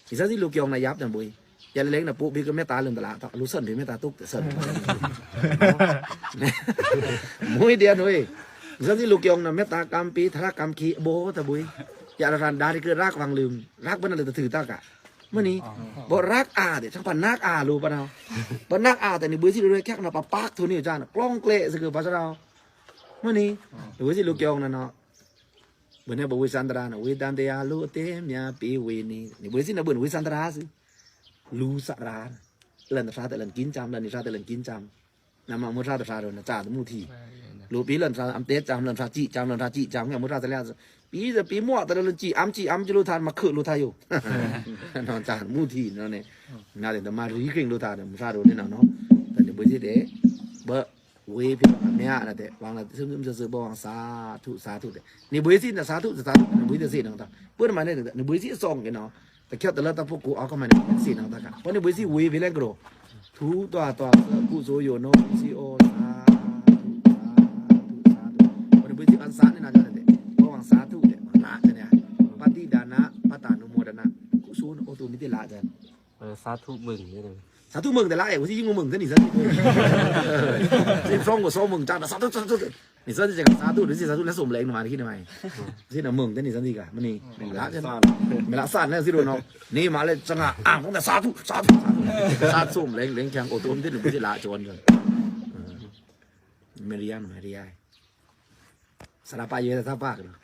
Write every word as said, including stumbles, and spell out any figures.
နီသွဉ်းသီးလိုꩻကယောင်ႏနာႏယပ်တန်ဗွေး ယလဲင်ႏနာႏပို့ဗွေးက မက်တာႏလွဉ်ႏတလာႏ အလိုႏသွဉ်းဗွေးမက်တာႏတွုက်တဲ့သွဉ်း မွေးဒဲႏနွေး နီသွဉ်းသီးလိုꩻကယောင်ႏနာႏ မက်တာႏကမ်ႏပေႏ ထရပ်ꩻကမ်ႏခေႏ အဘောႏတဗွေး ယအရန်ဒါႏတကဲ ရက်ꩻဝင်ꩻလိုမ်း ရက်ꩻဗွေးနာႏလဲတသွူးတကါ မနီ ဗောဓ်ရက်ꩻအာႏတဲ့ ချံပါနက်အာႏလိုꩻပနာႏ ဗောဓ်နက်အာႏတဲ့ နီသွဉ်းသီးလိုꩻရဲခဲကနာႏ ပပက်ထွုန်နီႏအစန် ကျွန်ႏကျဲသဂၢၢ်ပါစရာႏ မနီ နီသွဉ်းသီးလိုꩻကယောင်ႏနာႏ ဗွေးနာႏဗွေးစံတြာႏနာႏ ဝေႏတန်တရားလိုအသည်းများပေးဝေနေ နီသွဉ်းသီးနာႏဗွေးနာႏ ဝေႏစံတြာႏသွူး လိုꩻစရာႏ လန်ꩻသြာႏတဲ့လန်ꩻကင်းႏစံ လန်ꩻသြာႏတဲ့လန်ꩻကင်းႏစံ နမ့ၢ်မွဲꩻသြာႏတသြာႏလိုꩻနာႏ စံတမူထီ လိုꩻပေႏလန်ꩻသြာႏ အမ်တဲꩻစံ လန်ꩻသြာႏစံ လန်ꩻသြာႏစံ မွဲꩻသြာႏတလဲ ပေႏပေႏမွဲꩻသြာႏလန်ꩻစံ အမ်စံ အမ်စံလိုꩻသြာႏ မခွိုꩻလိုꩻသြာႏယို နစံတမူထီ နနီ နာႏလဲတမရီႏကြိုင်လိုꩻသြာႏ မွဲꩻသြာႏလိုꩻနာႏနနီ တနီသွဉ်းသီးတဲ့ ဗွေး ဝေႏဖေႏအမ့ၢ်နာႏတဲ့ ဝင်ꩻလသီးသွဉ်းသွဉ်း ဗွေးဝင်ꩻ သာဓု သာဓုတဲ့ နီသွဉ်းသီးနာႏ သာဓု သာဓု နီသွဉ်းသီးသေနာႏတၢ် ဗွေးနာႏမနီ နီသွဉ်းသီးအစုံႏကဲနနီ တခက်တလဲတၢ်ဖိုးကို အကမနီသေနာႏတကါ ဗွေးနီသွဉ်းသီးဝေႏဖေႏလဲကရော ထူႏတွားတွား ကုသိုလ်ယိုနု သီးအို သာဓု သာဓု သာဓု ဗွေးနီသွဉ်းသီးအစံနာႏနာႏတဲ့ ဗွေးဝင်ꩻသာဓုတဲ့ မင်္ဂလာတဲ့ ပတ္တိဒါန ပတ္တာနုမောဒနာ ကုသိုလ်အိုတုမီးတဲ့လာတဲ့ သာဓုမုံတဲ့ သာဓုမုံတဲ့လာအဲ ဝစီမုံမုံတဲ့နီသွဉ်းသီး စီးဖောင်းကိုစီးမုံတၢ် သာဓု သာဓု နီသွဉ်းသီးကသာဓု နီသွဉ်းသီးသာဓု လဲဆိုမလဲနမနီခိနမနီ စီးနမုံတဲ့နီသွဉ်းသီးက မနီ မင်္ဂလာတဲ့ မင်္ဂလာစံနာႏစီးလိုꩻနနီ နီမလဲစံငါအာႏဖုံးတဲ့ သာဓု သာဓု သာဓု သာဓုဆိုမလဲလဲခဲအိုတုမီးတဲ့နီသွဉ်းသီးလာကျော်နီသွဉ်းသီး မရီယန် မရီယန် စရာပါယဲသပါကလော